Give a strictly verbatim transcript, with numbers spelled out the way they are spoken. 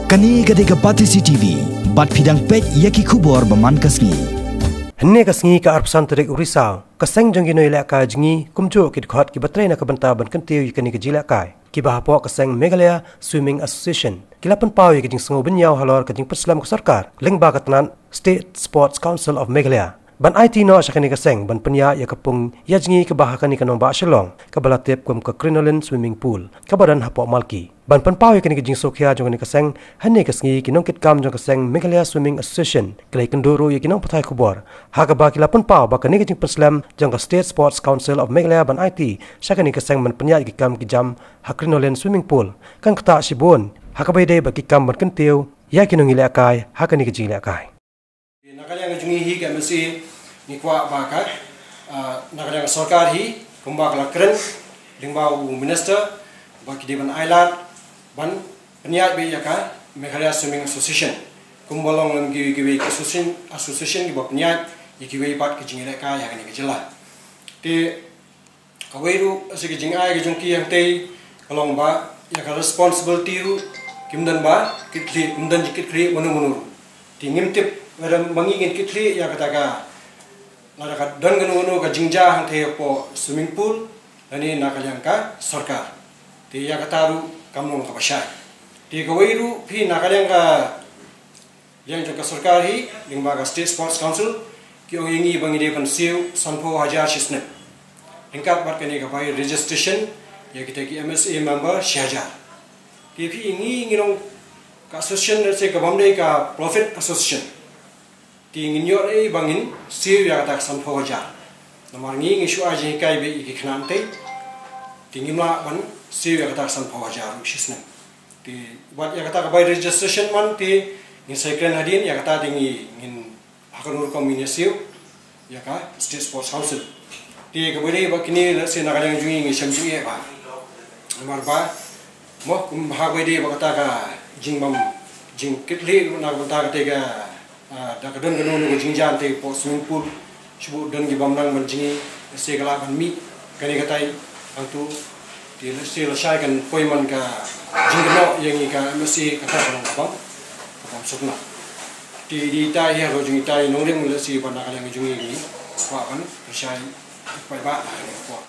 Kane ka dei ka Batesi T V, bad phi dang peit ïa ki khubor ba man ka sngi. Hynne ka sngi ka arphew san tarik u Risaw, ka seng jong ki nongïalehkai jngi kumjuh ki dkhot kiba trei na ka bynta ban kyntiew ïa kane ka jingïalehkai, kiba hapoh ka seng Meghalaya Swimming Association, ki la pynpaw ïa ka jingsngew bynñiaw halor ka jingpynslem ka sorkar lyngba ka tnat State Sports Council of Meghalaya ban aiti noh sha kane ka seng ban pynïaid ïa ka pung ïa jngi kaba ha kane ka nongbah Shillong, kaba la tip kum ka Crinoline Swimming Pool, kaba don hapoh Malki. Ban pynpaw ïa kane ka jingsngewkhia jong kane ka seng, hynne ka sngi ki nongkitkam jong ka seng Meghalaya Swimming Association ki la ïakynduh ruh ïa ki nongpathai khubor, ha kaba ki la pynpaw ba kane ka jingpynslem jong ka State Sports Council of Meghalaya ban aiti sha kane ka seng ban pynïaid ïa ki kam ki jam ha Crinoline Swimming Pool kan ktah shibun, ha kaba ïadei bad ki kam ban kyntiew ïa ki nongïalehkai ha kane ka jingïalehkai. Na ka liang jong ngi hi ka M S A, ngi kwah ba ka, ah, na ka liang sorkar hi, kumba ka la kren lyngba u minister, ba ki dei ban ailad ban pynïaid beit ïa ka Meghalaya Swimming Association, kumba long lem kiwei kiwei ki association, association kiba pynïaid ïa kiwei pat ki jingïalehkai ha kane ka jylla. Te kawei ruh sa ka jingai ka jong ki hangtei ka long ba ïa ka responsibility ruh kim don ba kitkhlieh, kim don jingkitkhlieh mano mano ruh. Te ngim tip whether ma ngi ngin kitkhlieh ïa kata ka, lada ka don kano kano ka jingjia hangtei hapoh swimming pool lane na ka liang ka sorkar. Te ïa kata ruh kam long kaba shai. Te kawei ruh phi na ka liang ka liang jong ka sorkar hi, lyngba ka State Sports Council, ki ong ïa ngi ba ngi dei ban siew sanphew hajar shi snem. Ryngkat bad kane ka bai registration ïa kita ki M S A member shi hajar. Te phi ngi ngi long ka association, let's say, ka bym dei ka profit association. Te ngin ïoh ei ba ngin siew ïa kata ka sanphew hajar. Namar ngi ngi shu ai jinghikai beit ïa ki khynnah hangtei. Te ngim lah ban siew ïa kata ka sanphew hajar ruh shi snem. Te wat ïa kata ka bai registration man te ngin sa kren hadien, ïa kata te ngi ngin ha kano rukom ngin ïa siew ïa ka State Sports Council. Te kaba dei ba kine lehse na ka liang jong ngi ngi shem jingeh ba. Namar ba mo kum ha kaba dei ba kata ka jingbam jingkitkhlieh na ka bynta kata ka Ah, da ka don kano kano ka jingjia hangtei hapoh swimming pool, shu bun don ki bym nang ban jngi, lehse ka lah ban mih kane katai, hangtu, te lehse lashai kan poi man ka jingkynnoh ïa ngi ka M S A, kata ka long ka bym, ka bym sukna. Te dei ita hi halor jong ita i nongrim, lehse ban na ka liang jong ngi ngi kwah ban lashai paidbah ha kane ka por.